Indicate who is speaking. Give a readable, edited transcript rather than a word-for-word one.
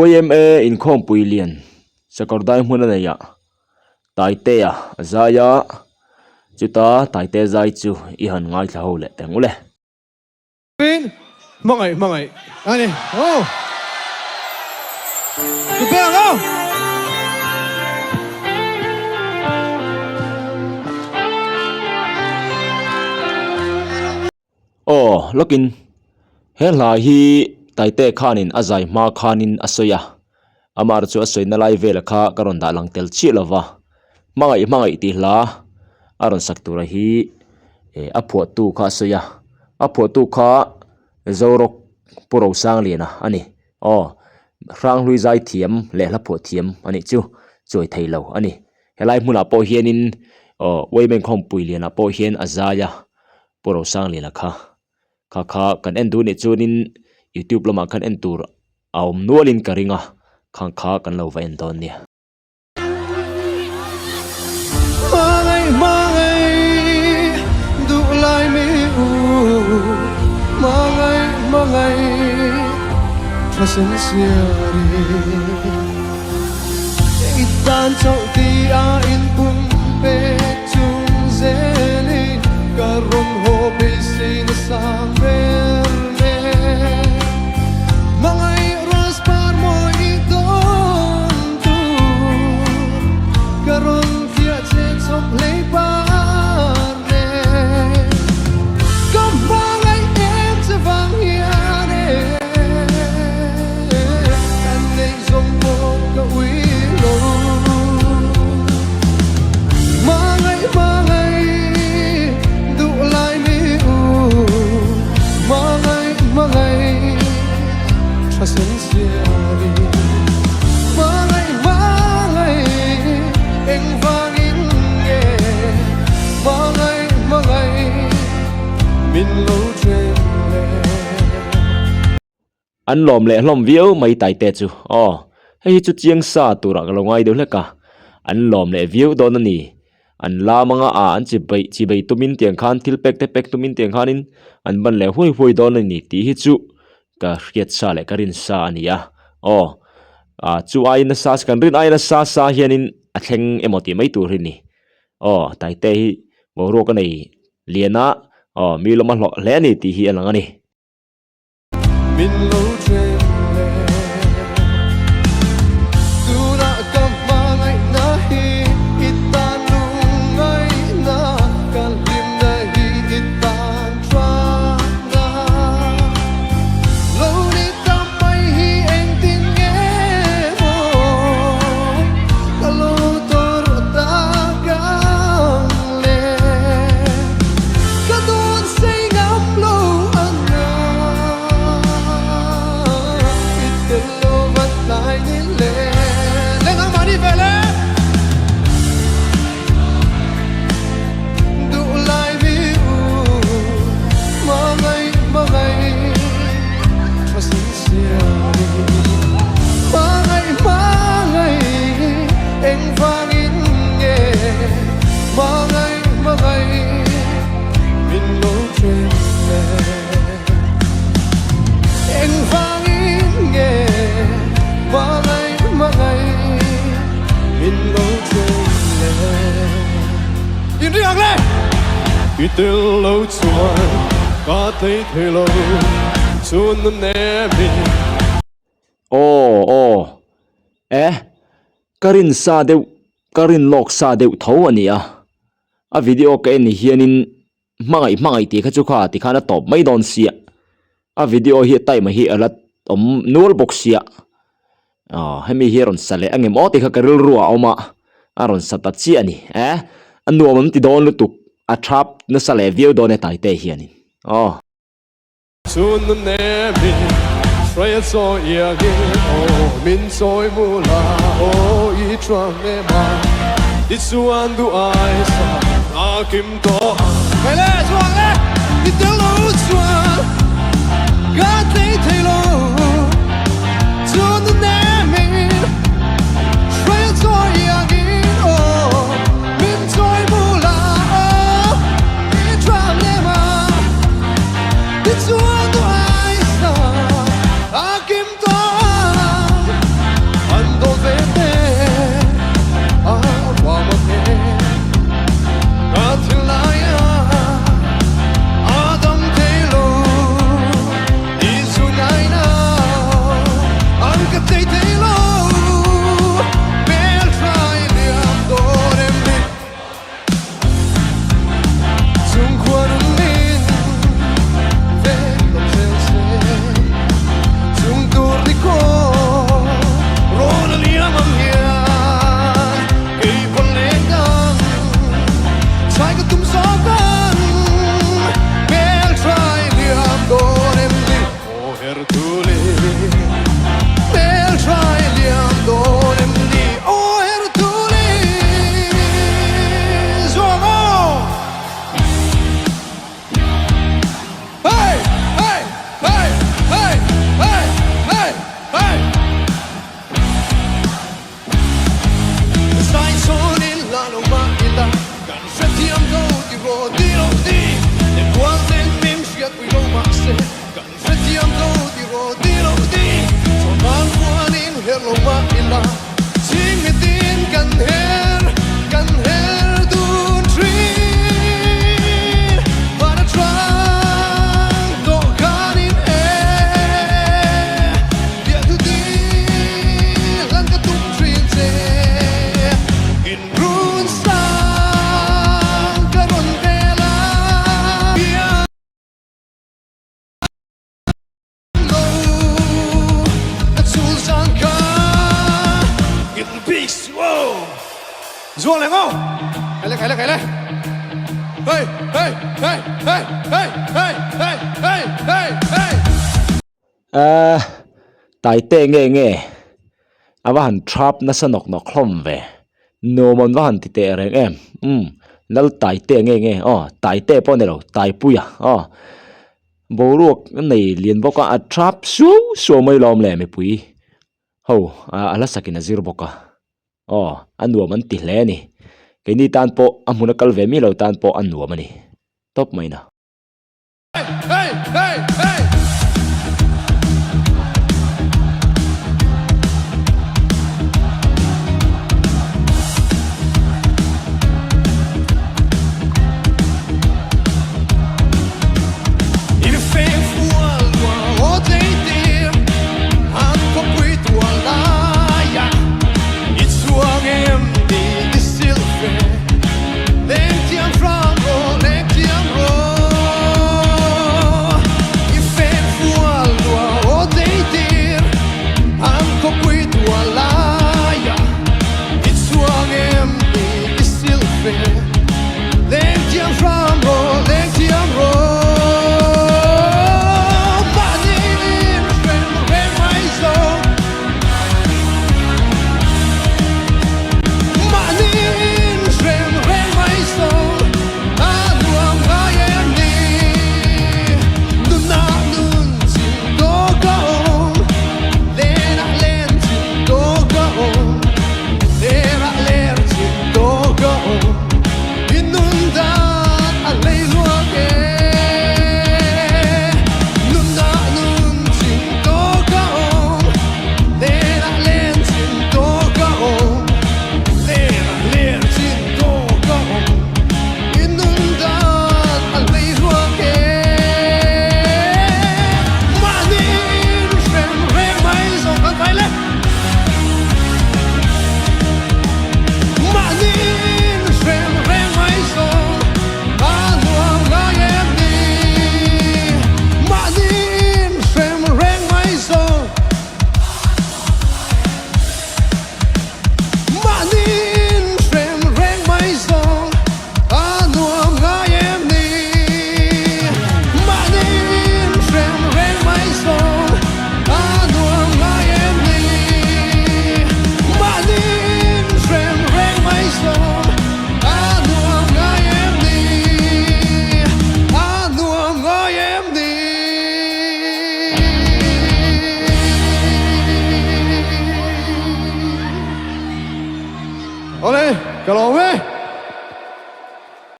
Speaker 1: Yma inkhawmpui lian Sakawrdai hmun a neih ah Taitea a zai a, chuta Taitea zai chu i han ngaithla ho leh teng ule.
Speaker 2: Tin, hmangaih hmangaih a ni. Aw! Ka pe ang aw!
Speaker 1: Aw, lawkin he hla hi Taite khanin a zai hma khanin a sawi a, amah chu a sawina lai vela kha ka rawn dah lang tel chiah lova, hmangaih hmangaih tih hla a rawn sak tura hi eh a phuahtu kha a sawi a, a phuahtu kha Zorawk Pu Rosangliana a ni. Aw, Hranghlui zai thiam leh hla phuah thiam a nih chu chuai thei lo a ni. Helai hmunah pawh hianin aw Uaimeng khawmpui lianah pawh hian a zai a Pu Rosangliana kha. Kha kha kan en duh nih chuanin youtube lamah khan en tur a awm nualin ka ring a, khang kha kan lo va en dawn nia.
Speaker 2: Hmangaih hmangaih duh lai mi u Hmangaih hmangaih tha sen siari I tan chauh ti a in pum pek chung zelin ka rawn haw beisei nasa ber nen Hmangaih ras par mawi dawn tur ka rawn thliah che chawp hlei par nen Ka hmangaih em che vang hian e Kan neih zawng pawh ka ui lo Hmangaih hmangaih duh lai mi u Hmangaih hmangaih tha sen siari Hmangaih hmangaih engvangin nge Hmangaih hmangaih min lo then le.
Speaker 1: An lawm leh hlawm viau mai Taite chu aw hei hi chu chiang sa turah ka lo ngai deuh hlek a, an lawm leh viau dawn a ni. An lam anga a an chi beih chi bei tumin tiang khan thil pek te pek tumin tiang khanin an ban leh huai huai dawn a ni tih hi chu ka hriat sa leh ka rin sa a ni a aw ah chu aiin nasa kan rin aiin nasa sa hianin a thleng emaw tih mai tur hi a ni aw Taite hi boruak a nei lian a aw mi lawm a hlawh hle a ni tih hi a lang a ni.
Speaker 2: Min lo then le Tunah ka hmangaihna hi i tan lungngaihna Ka hlimna hi i tan thatna Lo ni ta mai hi engtin nge maw Ka lo tawrh tak ang le Ka dawn sei ngam lo a na I tel lo vat lai ni le Leng ang mahni ve le Duh lai mi u Hmangaih hmangaih tha sin siari Hmangaih hmangaih engvangin nge Hmangaih hmangaih min lo then le Engvangin nge hmangaih hmangaih min lo then le In ri ang le! I tel lo chuan ka tlei thei lo chun nun nem in.
Speaker 1: Aw aw eh ka rin sa deuh ka rin lawk sa deuh tho a ni a. A video ka en hianin hmangaih hmangaih tih kha chu kha ti khan a tawp mai dawn sia a video hi time hi a la awm nual bawk sia aw hemi hi a rawn sa leh angem aw tih kha ka rilru ah a awm a a rawn sa ta chiah a ni eh a nuam an ti dawn lutuk a thap nasa leh viau dawn e taite hianin aw.
Speaker 2: Chun nun nem in hruai a chawi iangin aw min chawi mul a aw i chuang nem a i chuan duh ai sa a kim tawh ang. Hei le chuang le i tel lo chuan ka tlei thei lo chun nun nem in hruai a chawi iangin aw min chawi mul a aw i chuang nem a. Zuang leh ngo! Kai le, kai le, kai le! Hey, hey, hey, hey, hey, hey, hey, hey, hey, hey!
Speaker 1: Ahh, Taite nge nge? A va han thrap nasa nawk nawk hlawm ve. Nuam an va han ti teh reng em. Umm, Lal Taite nge nge? Aw, Taite pawh a ni lo, Taipuia. Aw, boruak a nei lian bawk a, a thrap suau suau mai lawm le mipui ho a hla sakin a zir bawk a. Aw, a nuam an ti hle a ni. Keini tan pawh a hmuna kal ve mi lo tan pawh a nuam a ni. Tawp mai na.
Speaker 2: Hey, hey, hey!